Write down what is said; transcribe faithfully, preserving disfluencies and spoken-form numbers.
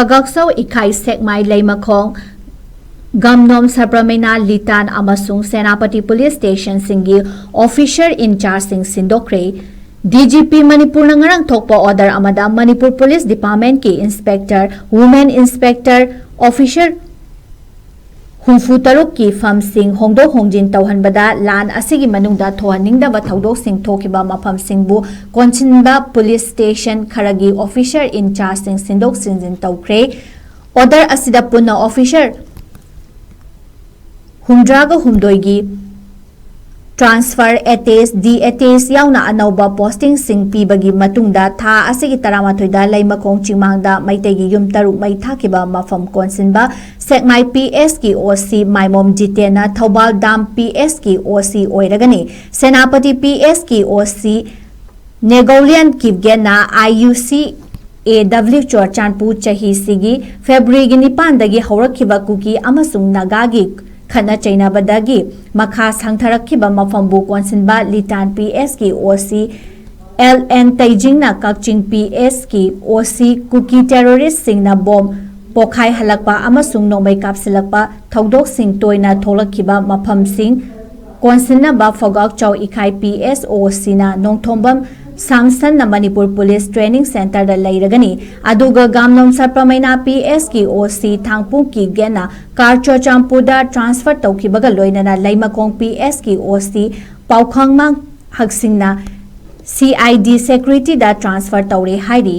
ꯐꯒꯛꯆꯧ ꯏꯈꯥꯏ ꯁꯦꯛꯃꯥꯏ ꯂꯩꯃꯈꯣꯡ ꯒꯝꯅꯣꯝ ꯁꯕ꯭ꯔꯃꯩꯅꯥ ꯂꯤꯇꯥꯟ ꯑꯃꯁꯨꯡ ꯁꯦꯅꯥꯄꯇꯤ ꯄꯨꯂꯤꯁ ꯁ꯭ꯇꯦꯁꯟꯁꯤꯡꯒꯤ ꯑꯣꯐꯤꯁꯔ ꯏꯟꯆꯥꯔꯖꯁꯤꯡ ꯁꯤꯟꯗꯣꯛꯈ꯭ꯔꯦ꯫ ꯗꯤ ꯖꯤ ꯄꯤ ꯃꯅꯤꯄꯨꯔꯅ ꯉꯔꯥꯡ ꯊꯣꯛꯄ ꯑꯣꯔꯗꯔ ꯑꯃꯗ ꯃꯅꯤꯄꯨꯔ ꯄꯨꯂꯤꯁ ꯗꯤꯄꯥꯔꯠꯃꯦꯟꯠꯀꯤ ꯏꯟꯁꯄꯦꯛꯇꯔ, ꯋꯨꯃꯦꯟ ꯏꯟꯁꯄꯦꯛꯇꯔ, ꯑꯣꯐꯤꯁꯔ ꯍꯨꯝꯐꯨ ꯇꯔꯨꯛꯀꯤ ꯐꯝꯁꯤꯡ ꯍꯣꯡꯗꯣꯛ ꯍꯣꯡꯖꯤꯟ ꯇꯧꯍꯟꯕꯗ ꯂꯥꯟ ꯑꯁꯤꯒꯤ ꯃꯅꯨꯡꯗ ꯊꯣꯛꯍꯟꯅꯤꯡꯗꯕ ꯊꯧꯗꯣꯛꯁꯤꯡ ꯊꯣꯛꯈꯤꯕ ꯃꯐꯝꯁꯤꯡꯕꯨ ꯀꯣꯟꯁꯤꯟꯕ ꯄꯨꯂꯤꯁ ꯁ꯭ꯇꯦꯁꯟ ꯈꯔꯒꯤ ꯑꯣꯐꯤꯁꯔ ꯏꯟꯆꯥꯔꯖꯁꯤꯡ ꯁꯤꯟꯗꯣꯛ ꯁꯤꯟꯖꯤꯟ ꯇꯧꯈ꯭ꯔꯦ꯫ ꯑꯣꯔꯗꯔ ꯑꯁꯤꯗ ꯄꯨꯟꯅ ꯑꯣꯐꯤꯁꯔ ꯍꯨꯝꯗ꯭ꯔꯥꯒ ꯍꯨꯝꯗꯣꯏꯒꯤ ꯇ꯭ꯔꯥꯟꯁꯐꯔ, ꯑꯦꯇꯦꯁ, ꯗꯤ ꯑꯦꯇꯦꯁ ꯌꯥꯎꯅ ꯑꯅꯧꯕ ꯄꯣꯁꯇꯤꯡꯁꯤꯡ ꯄꯤꯕꯒꯤ ꯃꯇꯨꯡꯗ ꯊꯥ ꯑꯁꯤꯒꯤ ꯇꯔꯥꯃꯥꯊꯣꯏꯗ ꯂꯩꯃꯈꯣꯡ ꯆꯤꯡꯃꯥꯡꯗ ꯃꯩꯇꯩꯒꯤ ꯌꯨꯝ ꯇꯔꯨꯛ ꯃꯩ ꯊꯥꯈꯤꯕ ꯃꯐꯝ ꯀꯣꯟꯁꯤꯟꯕ ꯁꯦꯛꯃꯥꯏ ꯄꯤ ꯑꯦꯁꯀꯤ ꯑꯣ ꯁꯤ ꯃꯥꯏꯃꯣꯝ ꯖꯤꯇꯦꯟꯅ ꯊꯧꯕꯥꯜ ꯗꯥꯝ ꯄꯤ ꯑꯦꯁꯀꯤ ꯑꯣ ꯁꯤ ꯑꯣꯏꯔꯒꯅꯤ꯫ ꯁꯦꯅꯥꯄꯇꯤ ꯄꯤ ꯑꯦꯁꯀꯤ ꯑꯣ ꯁꯤ ꯅꯦꯒꯣꯂꯤꯌꯟ ꯀꯤꯞꯒꯦꯟꯅ ꯑꯥꯏ ꯌꯨ ꯁꯤ ꯑꯦ ꯗꯕ꯭ꯂꯤꯎ ꯆꯨꯔꯆꯥꯟꯄꯨꯔ ꯆꯍꯤꯁꯤꯒꯤ ꯐꯦꯕ꯭ꯔꯨꯋꯥꯔꯤꯒꯤ ꯅꯤꯄꯥꯟꯗꯒꯤ ꯍꯧꯔꯛꯈꯤꯕ ꯀꯨꯀꯤ ꯑꯃꯁꯨꯡ ꯅꯥꯒꯥꯒꯤ ꯈꯠꯅ ꯆꯩꯅꯕꯗꯒꯤ ꯃꯈꯥ ꯁꯥꯡꯊꯔꯛꯈꯤꯕ ꯃꯐꯝꯕꯨ ꯀꯣꯟꯁꯤꯟꯕ ꯂꯤꯇꯥꯟ ꯄꯤ ꯑꯦꯁꯀꯤ ꯑꯣ ꯁꯤ ꯑꯦꯜ ꯑꯦꯟ ꯇꯩꯖꯤꯡꯅ ꯀꯛꯆꯤꯡ ꯄꯤ ꯑꯦꯁꯀꯤ ꯑꯣ ꯁꯤ ꯀꯨꯀꯤ ꯇꯦꯔꯣꯔꯤꯁꯁꯤꯡꯅ ꯕꯣꯝ ꯄꯣꯈꯥꯏꯍꯜꯂꯛꯄ ꯑꯃꯁꯨꯡ ꯅꯣꯡꯃꯩ ꯀꯥꯞꯁꯤꯜꯂꯛꯄ ꯊꯧꯗꯣꯛꯁꯤꯡ ꯇꯣꯏꯅ ꯊꯣꯛꯂꯛꯈꯤꯕ ꯃꯐꯝꯁꯤꯡ ꯀꯣꯟꯁꯤꯟꯅꯕ ꯐꯒꯥꯛꯆꯥꯎ ꯏꯈꯥꯏ ꯄꯤ ꯑꯦꯁ ꯑꯣ ꯁꯤꯅ ꯅꯣꯡꯊꯣꯝꯕꯝ ꯁꯥꯝꯁꯟꯅ ꯃꯅꯤꯄꯨꯔ ꯄꯨꯂꯤꯁ ꯇ꯭ꯔꯦꯅꯤꯡ ꯁꯦꯟꯇꯔꯗ ꯂꯩꯔꯒꯅꯤ꯫ ꯑꯗꯨꯒ ꯒꯥꯝꯂꯣꯝ ꯁꯔꯄꯃꯩꯅꯥ ꯄꯤ ꯑꯦꯁꯀꯤ ꯑꯣ ꯁꯤ ꯊꯥꯡꯄꯨ ꯀꯤꯞꯒꯦꯟꯅ ꯀꯥꯔ ꯆꯨꯔꯆꯥꯟꯄꯨꯔꯗ ꯇ꯭ꯔꯥꯟꯁꯐꯔ ꯇꯧꯈꯤꯕꯒ ꯂꯣꯏꯅꯅ ꯂꯩꯃꯈꯣꯡ ꯄꯤ ꯑꯦꯁꯀꯤ ꯑꯣ ꯁꯤ ꯄꯥꯎꯈꯪꯃꯥꯡ ꯍꯛꯁꯤꯡꯅ ꯁꯤ ꯑꯥꯏ ꯗꯤ ꯁꯦꯀ꯭ꯌꯨꯔꯤꯇꯤꯗ ꯇ꯭ꯔꯥꯟꯁꯐꯔ ꯇꯧꯔꯦ ꯍꯥꯏꯔꯤ꯫